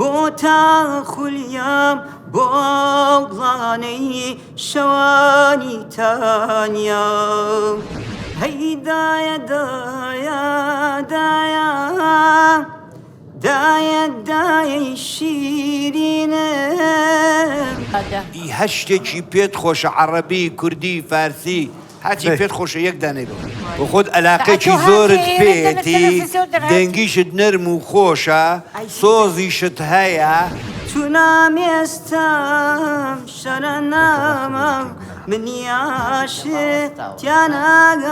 بۆ تا خولیام بۆ ئەو گڵانەی شەوانی تانیام هەی دایە دایە دایە دایە دایەی شیرینم. ئی هەر شتێکی پێت خۆشە عەڕەبی کوردی فارسی هەرچی پێت خۆشە یەک دانەی بۆ بۆ خۆت ئەلاقێکی زۆرت پێیەتی دەنگیشت نەرم و خۆشە سۆزیشت هەیە. چونام ئێستام شەرە ناما منی عاشق تیا ناگەڕێم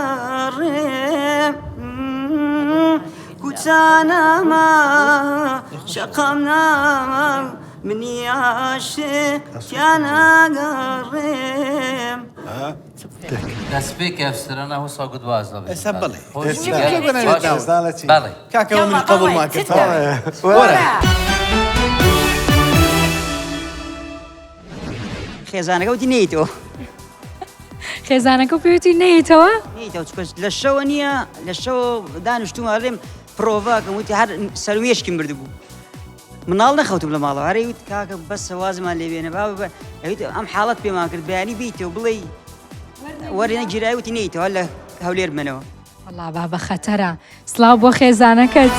کوچانەما شەقام ناما منی عاشق تیا ناگەڕێم. دەستپێکی ئەفسەرانە هوسا گوت واز لە ئێستا بڵێ. بەڵێ کاکە ئەوە من قبوڵمان کرد وەرە. خێزانەکە وتی نەیتەوە. خێزانەکە پێوتی نەیتەوە؟ نەیتەوە چونکە لە شەوە نییە لە شەوە دانیشتوومە ئەڵێم پرۆڤاکەم وتی هەر سەروێشکیم بردبوو. مناڵ نەخەوتم لە ماڵەوە هەرەی وت کاکە بەسە وازمان لێ بێنە با ئەویت ئەم حاڵەت پێمان کرد بەیانی بیتەوە بڵێ وەرێ نەگیرای وتی نەیتەوە لە هەولێر بمەنەوە. وەڵا بابە خەتەرە سڵاو بۆ خێزانەکەت.